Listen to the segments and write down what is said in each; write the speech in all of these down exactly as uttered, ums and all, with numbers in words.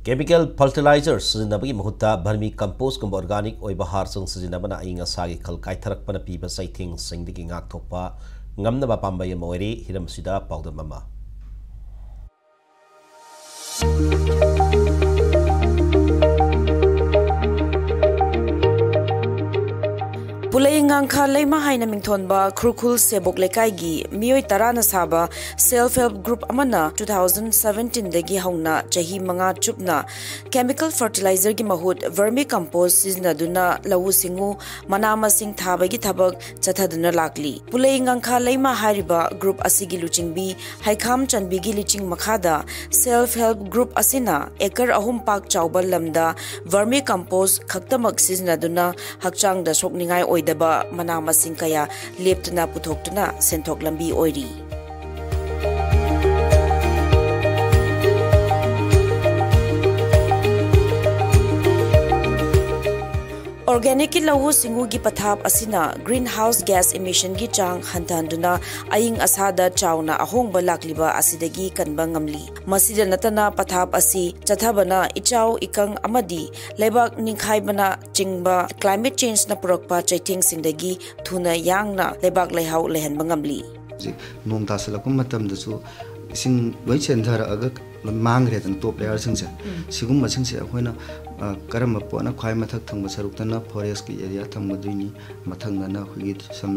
Chemical fertilizer ꯁꯤꯖꯤꯟꯅꯕꯒꯤ ꯃꯍꯨꯠꯇ vermi compost ꯀꯨꯝꯕ organic ꯑꯣꯏꯕ ꯍꯥꯔꯁꯤꯡ ꯁꯤꯖꯤꯟꯅꯕꯅ ꯑꯏꯪ ꯑꯁꯥꯒꯤ ꯈꯜ ꯀꯥꯏꯊꯔꯛꯄꯅ ꯄꯤꯕ ꯆꯩꯊꯦꯡꯁꯤꯡꯗꯒꯤ ꯉꯥꯛꯊꯣꯛꯄ ꯉꯝꯅꯕ ꯄꯥꯝꯕꯩ ꯑꯃ ꯑꯣꯏꯔꯤ꯫ ꯍꯤꯔꯝ ꯑꯁꯤꯗ ꯄꯥꯎꯗꯝ ꯑꯃ꯫ ꯄꯨꯂꯩ ꯉꯥꯡꯈꯥ ꯂꯩꯃ ꯍꯥꯏꯅ ꯃꯤꯡꯊꯣꯟꯕ ꯈꯨꯔꯈꯨꯜ ꯁꯦꯕꯣꯛ ꯂꯩꯀꯥꯏꯒꯤ ꯃꯤꯑꯣꯏ ꯇꯔꯥꯅ ꯁꯥꯕ self help group ꯑꯃꯅ two thousand seventeen ꯗꯒꯤ ꯍꯧꯅ ꯆꯍꯤ ꯃꯉꯥ ꯆꯨꯞꯅ chemical fertilizer ꯒꯤ ꯃꯍꯨꯠ vermi compost ꯁꯤꯖꯤꯟꯅꯗꯨꯅ ꯂꯧꯎ ꯁꯤꯡꯎ, ꯃꯅꯥ ꯃꯁꯤꯡ ꯊꯥꯕꯒꯤ ꯊꯕꯛ ꯆꯠꯊꯗꯨꯅ ꯂꯥꯛꯂꯤ꯫ ꯄꯨꯂꯩ ꯉꯥꯡꯈꯥ ꯂꯩꯃ ꯍꯥꯏꯔꯤꯕ group ꯑꯁꯤꯒꯤ ꯂꯨꯆꯤꯡꯕꯤ ꯍꯩꯈꯥꯝ ꯆꯟꯕꯤꯒꯤ ꯂꯤꯆꯤꯡ ꯃꯈꯥꯗ self help group ꯑꯁꯤꯅ acre ꯑꯍꯨꯝ ꯄꯥꯛ ꯆꯥꯎꯕ ꯂꯝꯗ vermi compost ꯈꯛꯇꯃꯛ ꯁꯤꯖꯤꯟꯅꯗꯨꯅ ꯍꯛꯆꯥꯡꯗ ꯁꯣꯛꯅꯤꯡꯉꯥꯏ ꯑꯣꯏꯗꯕ ꯃꯅꯥ ꯃꯁꯤꯡ ꯀꯌꯥ ꯂꯦꯞꯇꯅ ꯄꯨꯊꯣꯛꯇꯨꯅ ꯁꯦꯟꯊꯣꯛ ꯂꯝꯕꯤ ꯑꯣꯏꯔꯤ꯫ Organic ꯀꯤ ꯂꯧꯎ ꯁꯤꯡꯎꯒꯤ ꯄꯊꯥꯞ ꯑꯁꯤꯅ greenhouse gas emission ꯒꯤ ꯆꯥꯡ ꯍꯟꯊꯍꯟꯗꯨꯅ ꯑꯏꯪ ꯑꯁꯥꯗ ꯆꯥꯎꯅ ꯑꯍꯣꯡꯕ ꯂꯥꯛꯂꯤꯕ ꯑꯁꯤꯗꯒꯤ ꯀꯟꯕ ꯉꯝꯂꯤ꯫ ꯃꯁꯤꯗ ꯅꯠꯇꯅ ꯄꯊꯥꯞ ꯑꯁꯤ ꯆꯠꯊꯕꯅ ꯏꯆꯥꯎ ꯏꯀꯪ ꯑꯃꯗꯤ ꯂꯩꯕꯥꯛ ꯅꯤꯡꯈꯥꯏꯕꯅ ꯆꯤꯡꯕ climate change ꯅ ꯄꯨꯔꯛꯄ ꯆꯩꯊꯦꯡꯁꯤꯡꯗꯒꯤ ꯊꯨꯅ ꯌꯥꯡꯅ ꯂꯩꯕꯥꯛ ꯂꯩꯍꯥꯎ ꯂꯩꯍꯟꯕ ꯉꯝꯂꯤ꯫ ꯍꯧꯖꯤꯛ ꯅꯣꯡ ꯇꯥꯁꯜꯂꯛꯄ ꯃꯇꯝꯗꯁꯨ ꯏꯁꯤꯡ ꯂꯣꯏ ꯆꯦꯟꯊꯔꯛꯑꯒ ꯂꯣꯏ ꯃꯥꯡꯈ꯭ꯔꯦꯗꯅ, top layer ꯁꯤꯡꯁꯦ꯫ ꯎꯝ꯫ ꯁꯤꯒꯨꯝꯕꯁꯤꯡꯁꯦ ꯑꯩꯈꯣꯏꯅ, ꯑ, ꯀꯔꯝꯕ ꯄꯣꯠꯅ ꯈ꯭ꯋꯥꯏ ꯃꯊꯛ ꯊꯪꯕ ꯁꯔꯨꯛꯇꯅ forest ꯀꯤ area ꯊꯝꯒꯗꯣꯏꯅꯤ, ꯃꯊꯪꯗꯅ ꯑꯩꯈꯣꯏꯒꯤ ꯁꯝ,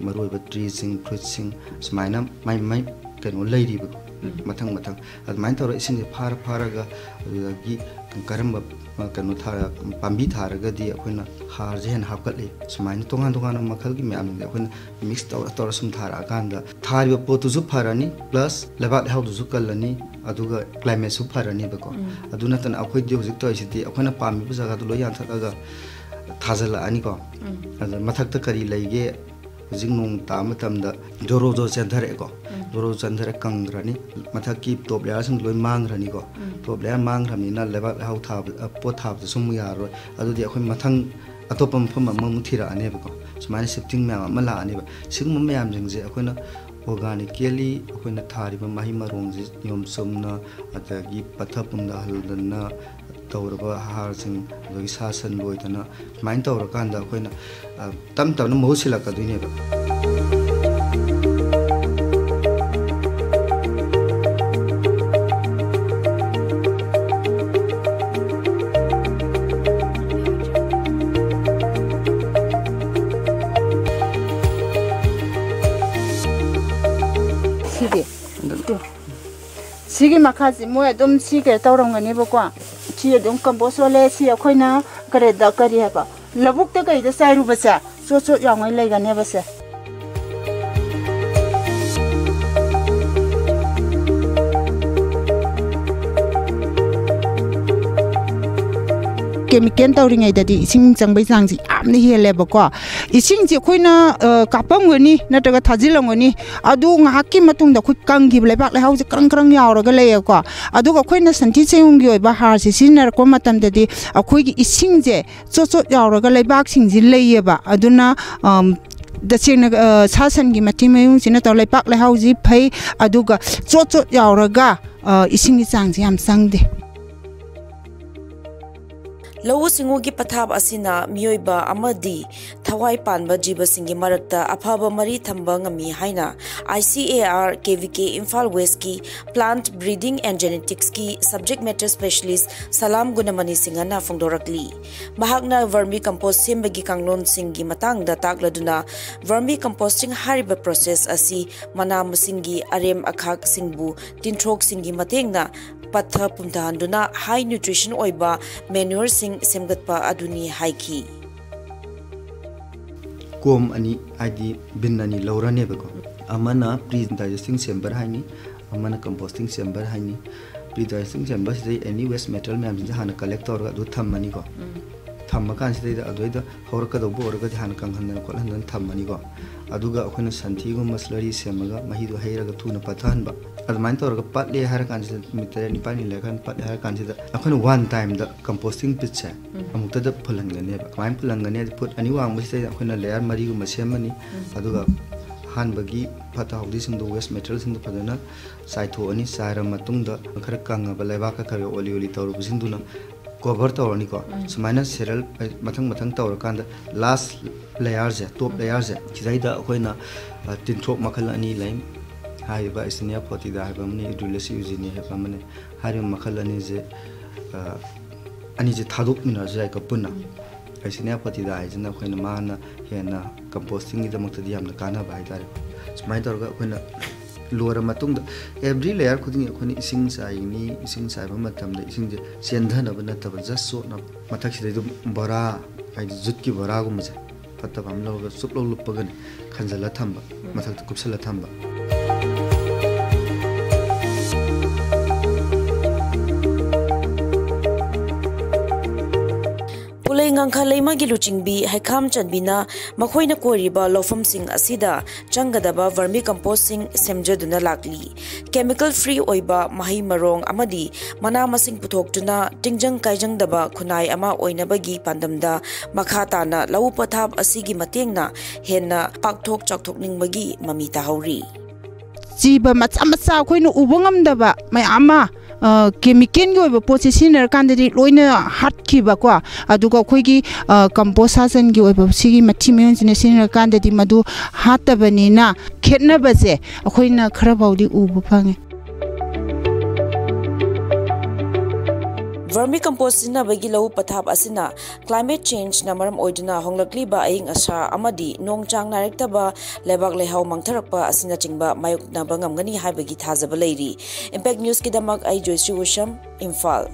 ꯃꯔꯨꯑꯣꯏꯕ tree ꯁꯤꯡ, fruit ꯁꯤꯡ, ꯁꯨꯃꯥꯏꯅ ꯃꯥꯏ ꯃꯥꯏ ꯀꯩꯅꯣ ꯂꯩꯔꯤꯕ ꯎꯝ꯫ ꯃꯊꯪ ꯃꯊꯪ꯫ ꯑꯗꯨꯃꯥꯏꯅ ꯇꯧꯔꯒ ꯏꯁꯤꯡꯁꯦ ꯐꯥꯔ ꯐꯥꯔꯒ ꯑꯗꯨꯗꯒꯤ ꯀꯔꯝꯕ, ꯑ, ꯀꯩꯅꯣ ꯊꯥ-, ꯄꯥꯝꯕꯤ ꯊꯥꯔꯒꯗꯤ ꯑꯩꯈꯣꯏꯅ ꯍꯥꯔꯁꯦ ꯍꯦꯟꯅ ꯍꯥꯞꯀꯠꯂꯤ꯫ ꯁꯨꯃꯥꯏꯅ ꯇꯣꯉꯥꯟ ꯇꯣꯉꯥꯟꯕ ꯃꯈꯜꯒꯤ ꯃꯌꯥꯝꯁꯦ ꯑꯩꯈꯣꯏꯅ mix ꯇꯧꯔ ꯇꯧꯔ ꯁꯨꯝ ꯊꯥꯔꯛꯑꯀꯥꯟꯗ ꯊꯥꯔꯤꯕ ꯄꯣꯠꯇꯨꯁꯨ ꯐꯔꯅꯤ, plus ꯂꯩꯕꯥꯛ ꯂꯩꯍꯥꯎꯗꯨꯁꯨ ꯀꯜꯂꯅꯤ, ꯑꯗꯨꯒ climate ꯁꯨ ꯐꯔꯅꯤꯕꯀꯣ꯫ ꯎꯝ꯫ ꯑꯗꯨ ꯅꯠꯇꯅ ꯑꯩꯈꯣꯏꯗꯤ ꯍꯧꯖꯤꯛ ꯇꯧꯔꯤꯁꯤꯗꯤ ꯑꯩꯈꯣꯏꯅ ꯄꯥꯝꯃꯤꯕ ꯖꯒꯥꯗꯨ ꯂꯣꯏ ꯌꯥꯟꯊꯠꯂꯒ ꯊꯥꯖꯤꯜꯂꯛꯑꯅꯤꯀꯣ꯫ ꯎꯝ꯫ ꯑꯗ ꯃꯊꯛꯇ ꯀꯔꯤ ꯂꯩꯒꯦ? ꯍꯧꯖꯤꯛ ꯅꯣꯡ ꯇꯥꯕ ꯃꯇꯝꯗ ꯖꯣꯔꯣ ꯖꯣꯔꯣ ꯆꯦꯟꯊꯔꯛꯑꯦꯀꯣ꯫ ꯎꯝ꯫ ꯖꯣꯔꯣ ꯆꯦꯟꯊꯔ ꯀꯪꯈ꯭ꯔꯅꯤ꯫ ꯃꯊꯛꯀꯤ top layer ꯁꯤꯡ ꯂꯣꯏ ꯃꯥꯡꯈ꯭ꯔꯅꯤꯀꯣ꯫ ꯎꯝ꯫ Top layer ꯃꯥꯡꯈ꯭ꯔꯕꯅꯤꯅ ꯂꯩꯕꯥꯛ ꯂꯩꯍꯥꯎ ꯊꯥꯕ, ꯑ, ꯄꯣꯠ ꯊꯥꯕꯗꯁꯨ ꯑꯃꯨꯛ ꯌꯥꯔꯔꯣꯏ꯫ ꯑꯗꯨꯗꯤ ꯑꯩꯈꯣꯏ ꯃꯊꯪ ꯑꯇꯣꯞꯄ ꯃꯐꯝ ꯑꯃꯃꯨꯛ ꯊꯤꯔꯛꯑꯅꯦꯕꯀꯣ꯫ ꯁꯨꯃꯥꯏꯅ shifting ꯃꯌꯥꯝ ꯑꯃ ꯂꯥꯛꯑꯅꯦꯕ꯫ ꯁꯤꯒꯨꯝꯕ ꯃꯌꯥꯝꯁꯤꯡꯁꯦ ꯑꯩꯈꯣꯏꯅ ꯑꯣꯔꯒꯥꯅꯤꯀꯦꯜꯂꯤ ꯑꯩꯈꯣꯏꯅ ꯊꯥꯔꯤꯕ ꯃꯍꯩ ꯃꯔꯣꯡꯁꯤ ꯅꯤꯌꯣꯝ ꯆꯨꯝꯅ, ꯑꯗꯒꯤ ꯄꯠꯊ ꯄꯨꯝꯊꯍꯟꯗꯅ ꯇꯧꯔꯕ ꯍꯥꯔꯁꯤꯡ, ꯑꯗꯒꯤ ꯁꯥ ꯁꯟ ꯂꯣꯏꯗꯅ ꯁꯨꯃꯥꯏꯅ ꯇꯧꯔꯀꯥꯟꯗ ꯑꯩꯈꯣꯏꯅ, ꯑ, ꯇꯞ ꯇꯞꯅ ꯃꯍꯨꯠ ꯁꯤꯜꯂꯛꯀꯗꯣꯏꯅꯦꯕ꯫ ꯁꯤꯗꯤ꯫ ꯁꯤꯒꯤ ꯃꯈꯥꯁꯤ ꯃꯣꯏ ꯑꯗꯨꯝ ꯁꯤ ꯀꯩꯅꯣ ꯇꯧꯔꯝꯒꯅꯦꯕꯀꯣ꯫ ꯁꯤ ꯑꯗꯨꯝ ꯀꯝꯄꯣꯁ ꯑꯣꯜꯂꯦ꯫ ꯁꯤ ꯑꯩꯈꯣꯏꯅ ꯀꯔꯤꯗ, ꯀꯔꯤ ꯍꯥꯏꯕ, ꯂꯧꯕꯨꯛꯇ ꯀꯩꯗ ꯆꯥꯏꯔꯨꯕꯁꯦ ꯆꯣꯠ ꯆꯣꯠ ꯌꯥꯎꯉꯩ ꯂꯩꯒꯅꯦꯕꯁꯦ꯫ ꯀꯦꯃꯤꯀꯦꯜ ꯇꯧꯔꯤꯉꯩꯗꯗꯤ ꯏꯁꯤꯡ ꯆꯪꯕꯩ ꯆꯥꯡꯁꯤ ꯌꯥꯝꯅ ꯍꯦꯜꯂꯦꯕꯀꯣ꯫ ꯏꯁꯤꯡꯁꯤ ꯑꯩꯈꯣꯏꯅ, ꯑ, ꯀꯥꯞꯄꯝꯒꯅꯤ ꯅꯠꯇ꯭ꯔꯒ ꯊꯥꯖꯤꯜꯂꯝꯒꯅꯤ, ꯑꯗꯨ ꯉꯥꯏꯍꯥꯛꯀꯤ ꯃꯇꯨꯡꯗ ꯑꯩꯈꯣꯏ ꯀꯪꯈꯤꯕ ꯂꯩꯕꯥꯛ ꯂꯩꯍꯥꯎꯁꯦ ꯀꯔꯪ ꯀꯔꯪ ꯌꯥꯎꯔꯒ ꯂꯩꯌꯦꯀꯣ꯫ ꯑꯗꯨꯒ ꯑꯩꯈꯣꯏꯅ ꯁꯟꯊꯤ ꯁꯟꯌꯨꯡꯒꯤ ꯑꯣꯏꯕ ꯍꯥꯔꯁꯤ ꯁꯤꯖꯤꯟꯅꯔꯛꯄ ꯃꯇꯝꯗꯗꯤ ꯑꯩꯈꯣꯏꯒꯤ ꯏꯁꯤꯡꯁꯦ ꯆꯣꯠ ꯆꯣꯠ ꯌꯥꯎꯔꯒ ꯂꯩꯕꯥꯛꯁꯤꯡꯁꯤ ꯂꯩꯌꯦꯕ꯫ ꯑꯗꯨꯅ, ꯑꯝ, ꯇꯁꯦꯡꯅ, ꯑ, ꯁꯥ ꯁꯟꯒꯤ ꯃꯊꯤ ꯃꯌꯨꯡꯁꯤꯅ ꯇꯧꯔ ꯂꯩꯄꯥꯛ ꯂꯩꯍꯥꯎꯁꯤ ꯐꯩ, ꯑꯗꯨꯒ ꯆꯣꯠ ꯆꯣꯠ ꯌꯥꯎꯔꯒ, ꯑ, ꯏꯁꯤꯡꯒꯤ ꯆꯥꯡꯁꯤ ꯌꯥꯝ ꯆꯪꯗꯦ꯫ ꯂꯧꯎ ꯁꯤꯡꯎꯒꯤ ꯄꯊꯥꯞ ꯑꯁꯤꯅ ꯃꯤꯑꯣꯏꯕ ꯑꯃꯗꯤ ꯊꯋꯥꯏ ꯄꯥꯟꯕ ꯖꯤꯕꯁꯤꯡꯒꯤ ꯃꯔꯛꯇ ꯑꯐꯕ ꯃꯔꯤ ꯊꯝꯕ ꯉꯝꯃꯤ ꯍꯥꯏꯅ I C A R K V K Imphal ꯋꯦꯁꯀꯤ Plant Breeding and Geneticsꯀꯤ Subject Matter Specialist ꯁꯂꯥꯝ ꯒꯨꯅꯃꯅꯤ ꯁꯤꯡꯍꯅ ꯐꯣꯡꯗꯣꯔꯛꯂꯤ꯫ ꯃꯍꯥꯛꯅ vermi compost ꯁꯦꯝꯕꯒꯤ ꯀꯥꯡꯂꯣꯟꯁꯤꯡꯒꯤ ꯃꯇꯥꯡꯗ ꯇꯥꯛꯂꯗꯨꯅ, vermi composting ꯍꯥꯏꯔꯤꯕ process ꯑꯁꯤ ꯃꯅꯥ ꯃꯁꯤꯡꯒꯤ ꯑꯔꯦꯝ ꯑꯈꯥꯛꯁꯤꯡꯕꯨ ꯇꯤꯟꯊ꯭ꯔꯣꯛꯁꯤꯡꯒꯤ ꯃꯇꯦꯡꯅ ꯄꯠꯊ ꯄꯨꯝꯊꯍꯟꯗꯨꯅ high nutrition ꯑꯣꯏꯕ manureꯁꯤꯡ ꯁꯦꯝꯒꯠꯄ ꯑꯗꯨꯅꯤ ꯍꯥꯏꯈꯤ꯫ ꯀꯣꯝ ꯑꯅꯤ, ꯍꯥꯏꯗꯤ ꯕꯤꯟ ꯑꯅꯤ ꯂꯧꯔꯅꯦꯕꯀꯣ꯫ ꯑꯃꯅ pre digesting chamber ꯍꯥꯏꯅꯤ, ꯑꯃꯅ composting chamber ꯍꯥꯏꯅꯤ꯫ Pre digesting chamberꯁꯤꯗ any waste material ꯃꯌꯥꯝꯁꯤꯡꯁꯦ ꯍꯥꯟꯅ collect ꯇꯧꯔꯒ ꯑꯗꯨ ꯊꯝꯃꯅꯤꯀꯣ꯫ ꯊꯝꯃ ꯀꯥꯟꯁꯤꯗꯩꯗ ꯑꯗꯨꯗꯩꯗ ꯍꯧꯔꯛꯀꯗꯧꯕ ꯑꯣꯏꯔꯒꯗꯤ ꯍꯥꯟꯅ ꯀꯪꯍꯟꯗꯅ ꯈꯣꯠꯍꯟꯗꯅ ꯊꯝꯃꯅꯤꯀꯣ꯫ ꯑꯗꯨꯒ ꯑꯩꯈꯣꯏꯅ ꯁꯟꯊꯤꯒꯨꯝꯕ slurry ꯁꯦꯝꯃꯒ ꯃꯍꯤꯗꯣ ꯍꯩꯔꯒ ꯊꯨꯅ ꯄꯠꯊꯍꯟꯕ꯫ ꯑꯗꯨꯃꯥꯏꯅ ꯇꯧꯔꯒ ꯄꯠꯂꯦ ꯍꯥꯏꯔ ꯀꯥꯟꯁꯤꯗ, ꯅꯨꯃꯤꯠ ꯇꯔꯦꯠ ꯅꯤꯄꯥꯜꯅꯤ ꯂꯩꯔꯀꯥꯟꯗ ꯄꯠꯂꯦ ꯍꯥꯏꯔ ꯀꯥꯟꯁꯤꯗ ꯑꯩꯈꯣꯏꯅ one timeꯗ composting pitꯁꯦ ꯑꯃꯨꯛꯇꯗ ꯐꯨꯜꯍꯟꯒꯅꯦꯕ꯫ ꯀꯃꯥꯏꯅ ꯐꯨꯜꯍꯟꯒꯅꯤ ꯍꯥꯏꯗꯤ, foot ꯑꯅꯤ ꯋꯥꯡꯕꯁꯤꯗ ꯑꯩꯈꯣꯏꯅ layer ꯃꯔꯤꯒꯨꯝꯕ ꯁꯦꯝꯃꯅꯤ꯫ ꯑꯗꯨꯒ ꯑꯍꯥꯟꯕꯒꯤ ꯐꯠꯇ ꯍꯥꯎꯗꯤꯁꯤꯡꯗꯣ, ꯋꯦꯁ ꯃꯦꯇꯔꯤꯌꯦꯜꯁꯤꯡꯗꯣ ꯐꯖꯅ ꯆꯥꯏꯊꯣꯛꯑꯅꯤ꯫ ꯆꯥꯏꯔ ꯃꯇꯨꯡꯗ ꯈꯔ ꯀꯪꯉꯕ ꯂꯩꯕꯥꯛꯀ ꯈꯔ ꯑꯣꯂꯤ ꯑꯣꯂꯤ ꯇꯧꯔꯕꯁꯤꯡꯗꯨꯅ ꯀꯣꯚꯔ ꯇꯧꯔꯅꯤꯀꯣ꯫ ꯁꯨꯃꯥꯏꯅ ꯁꯦꯔꯦꯜ ꯃꯊꯪ ꯃꯊꯪ ꯇꯧꯔꯀꯥꯟꯗ ꯂꯥꯁ ꯂꯦꯌꯔꯁꯦ, ꯇꯣꯞ ꯂꯦꯌꯔꯁꯦ, ꯁꯤꯗꯩꯗ ꯑꯩꯈꯣꯏꯅ, ꯑ, ꯇꯤꯟꯊ꯭ꯔꯣꯛ ꯃꯈꯜ ꯑꯅꯤ ꯂꯩ꯫ ꯍꯥꯏꯔꯤꯕ ꯑꯦꯁꯤꯅꯤꯌꯥ ꯐꯣꯇꯤꯗꯥ ꯍꯥꯏꯕ ꯑꯃꯅꯤ, ꯏꯗ꯭ꯔꯨꯂꯁꯤ ꯌꯨꯖꯤꯅꯤ ꯍꯥꯏꯕ ꯑꯃꯅꯤ꯫ ꯍꯥꯏꯔꯤꯕ ꯃꯈꯜ ꯑꯅꯤꯁꯦ, ꯑ, ꯑꯅꯤꯁꯦ ꯊꯥꯗꯣꯛꯃꯤꯟꯅꯔꯁꯨ ꯌꯥꯏꯀꯣ ꯄꯨꯟꯅ꯫ ꯑꯦꯁꯤꯅꯤꯌꯥ ꯐꯣꯇꯤꯗꯥ ꯍꯥꯏꯁꯤꯅ ꯑꯩꯈꯣꯏꯅ ꯃꯥꯅ ꯍꯦꯟꯅ ꯀꯝꯄꯣꯁꯇꯤꯡꯒꯤꯗꯃꯛꯇꯗꯤ ꯌꯥꯝꯅ ꯀꯥꯟꯅꯕ ꯍꯥꯏꯇꯥꯔꯦ꯫ ꯁꯨꯃꯥꯏꯅ ꯇꯧꯔꯒ ꯑꯩꯈꯣꯏꯅ ꯂꯣꯏꯔ ꯃꯇꯨꯡꯗ ꯑꯦꯕ꯭ꯔꯤ ꯂꯦꯌꯔ ꯈꯨꯗꯤꯡꯒꯤ ꯑꯩꯈꯣꯏꯅ ꯏꯁꯤꯡ ꯆꯥꯏꯒꯅꯤ꯫ ꯏꯁꯤꯡ ꯆꯥꯏꯕ ꯃꯇꯝꯗ ꯏꯁꯤꯡꯁꯦ ꯆꯦꯟꯊꯅꯕ ꯅꯠꯇꯕ, ꯖꯁ ꯆꯣꯠꯅꯕ꯫ ꯃꯊꯛꯁꯤꯗꯩꯗ ꯕꯣꯔꯥ, ꯍꯥꯏꯗꯤ ꯖꯨꯠꯀꯤ ꯕꯣꯔꯥꯒꯨꯝꯕꯁꯦ, ꯐꯠꯇꯕ ꯑꯃ ꯂꯧꯔꯒ ꯆꯨꯞꯂꯧ ꯂꯨꯞꯄꯒꯅꯦ ꯈꯟꯖꯤꯜꯂ ꯊꯝꯕ, ꯃꯊꯛꯇ ꯀꯨꯞꯁꯜꯂ ꯊꯝꯕ꯫ ꯄꯨꯂꯩ ꯉꯥꯡꯈ ꯂꯩꯃꯒꯤ ꯂꯨꯆꯤꯡꯕꯤ ꯍꯩꯈꯥꯝ ꯆꯟꯕꯤꯅ ꯃꯈꯣꯏꯅ ꯀꯣꯏꯔꯤꯕ ꯂꯧꯐꯝꯁꯤꯡ ꯑꯁꯤꯗ ꯆꯪꯒꯗꯕ ꯚꯔꯃꯤ ꯀꯝꯄꯣꯁꯁꯤꯡ ꯁꯦꯝꯖꯗꯨꯅ ꯂꯥꯛꯂꯤ꯫ ꯀꯦꯃꯤꯀꯦꯜ ꯐ꯭ꯔꯤ ꯑꯣꯏꯕ ꯃꯍꯩ ꯃꯔꯣꯡ ꯑꯃꯗꯤ ꯃꯅꯥ ꯃꯁꯤꯡ ꯄꯨꯊꯣꯛꯇꯨꯅ ꯇꯤꯡꯖꯪ ꯀꯥꯏꯖꯪꯗꯕ ꯈꯨꯟꯅꯥꯏ ꯑꯃ ꯑꯣꯏꯅꯕꯒꯤ ꯄꯥꯟꯗꯝꯗ ꯃꯈꯥ ꯇꯥꯅ ꯂꯧꯎ ꯄꯊꯥꯞ ꯑꯁꯤꯒꯤ ꯃꯇꯦꯡꯅ ꯍꯦꯟꯅ ꯄꯥꯛꯊꯣꯛ ꯆꯥꯎꯊꯣꯛꯅꯤꯡꯕꯒꯤ ꯃꯃꯤ ꯇꯥꯍꯧꯔꯤ꯫ ꯖꯤꯕ ꯃꯆꯥ ꯃꯆꯥ ꯑꯩꯈꯣꯏꯅ ꯎꯕ ꯉꯝꯗꯕ ꯃꯌꯥꯝ ꯑꯃ, ꯑ, ꯀꯦꯃꯤꯀꯦꯜꯒꯤ ꯑꯣꯏꯕ ꯄꯣꯠꯁꯦ ꯁꯤꯖꯤꯟꯅꯔꯀꯥꯟꯗꯗꯤ ꯂꯣꯏꯅ ꯍꯥꯠꯈꯤꯕꯀꯣ꯫ ꯑꯗꯨꯒ ꯑꯩꯈꯣꯏꯒꯤ, ꯑ, ꯀꯝꯄꯣꯁ ꯁꯥꯖꯟꯒꯤ ꯑꯣꯏꯕ ꯁꯤꯒꯤ ꯃꯊꯤ ꯃꯌꯣꯟꯁꯤꯅ ꯁꯤꯖꯤꯟꯅꯔꯀꯥꯟꯗꯗꯤ ꯃꯗꯨ ꯍꯥꯠꯇꯕꯅꯤꯅ ꯈꯦꯠꯅꯕꯁꯦ ꯑꯩꯈꯣꯏꯅ ꯈꯔ ꯐꯥꯎꯗꯤ ꯎꯕ ꯐꯪꯉꯦ꯫ ꯚꯔꯃꯤ ꯀꯝꯄꯣꯁ ꯁꯤꯖꯤꯟꯅꯕꯒꯤ ꯂꯧꯎ ꯄꯊꯥꯞ ꯑꯁꯤꯅ ꯀ꯭ꯂꯥꯏꯃꯦꯠ ꯆꯦꯟꯖꯅ ꯃꯔꯝ ꯑꯣꯏꯗꯨꯅ ꯍꯣꯡꯂꯛꯂꯤꯕ ꯑꯏꯪ ꯑꯁꯥ ꯑꯃꯗꯤ ꯅꯣꯡ ꯆꯥꯡ ꯅꯥꯏꯔꯛꯇꯕ, ꯂꯩꯕꯥꯛ ꯂꯩꯍꯥꯎ ꯃꯥꯡꯊꯔꯛꯄ ꯑꯁꯤꯅꯆꯤꯡꯕ ꯃꯥꯌꯣꯛꯅꯕ ꯉꯝꯒꯅꯤ ꯍꯥꯏꯕꯒꯤ ꯊꯥꯖꯕ ꯂꯩꯔꯤ꯫ ꯏꯝꯄꯦꯛ ꯅ꯭ꯌꯨꯁꯀꯤꯗꯃꯛ ꯑꯩ ꯖꯣꯏꯁ꯭ꯔꯤ ꯎꯁꯝ, ꯏꯝꯐꯥꯜ꯫